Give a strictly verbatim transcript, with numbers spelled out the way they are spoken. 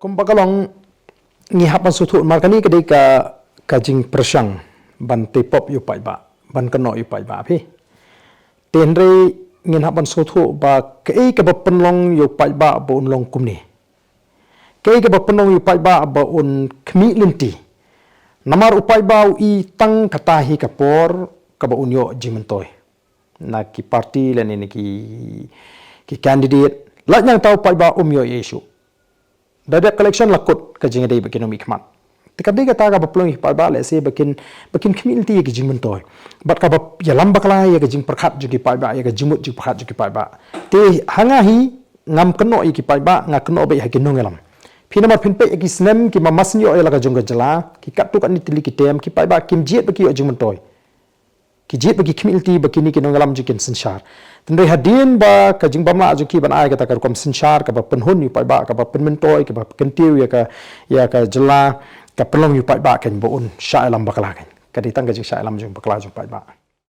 Kumba ka long, ngi hap ban sngewthuh namar kane ka dei ka, ka jingpyrshang ban tei pop ïa u paidbah, ban kynnoh ïa u paidbah phi. Te hynrei ngin hap ban sngewthuh ba kaei kaba pynlong ïa u paidbah ba un long kumne. Kaei kaba pynlong ïa u paidbah ba un khmih lynti. Namar u paidbah u i tang kata hi ka por kaba un ïoh jingmyntoi na ki party lane na ki, ki candidate. Lait nangta u paidbah um ïoh ïa issue. Da dep ka election la kut ka jingïadei ba kin ym mihkhmat. Te ka dei kata kaba pynlong ïa ki paidbah lehse ba kin, ba kin khmih lynti ïa ka jingmyntoi. Bad kaba ïalam bakla ïa ka jingpyrkhat jong ki paidbah, ïa ka jingmut jingpyrkhat jong ki paidbah. Te ha nga hi ngam kynnoh ïa ki paidbah, nga kynnoh beit ha ki nongïalam. Phi namar phin peit ïa ki snem ki ma, ma shu ïoh ïa la ka jong ka jylla, ki katto katne tylli ki term, ki paidbah kim jied ba ki ïoh jingmyntoi. Ki jied ba ki khmih lynti ba kine ki nongïalam jong ki kin synshar. Te hynrei hadien ba ka jingbymlah jong ki ban ai kata ka rukom synshar kaba pynhun ïa u paidbah, kaba pynmyntoi, kaba pynkyntiew ïa ka, ïa ka jylla, ka pynlong ïa u paidbah kan ba un shah ïalam bakla kan. Ka dei tang ka jingshah ïalam jong bakla jong u paidbah.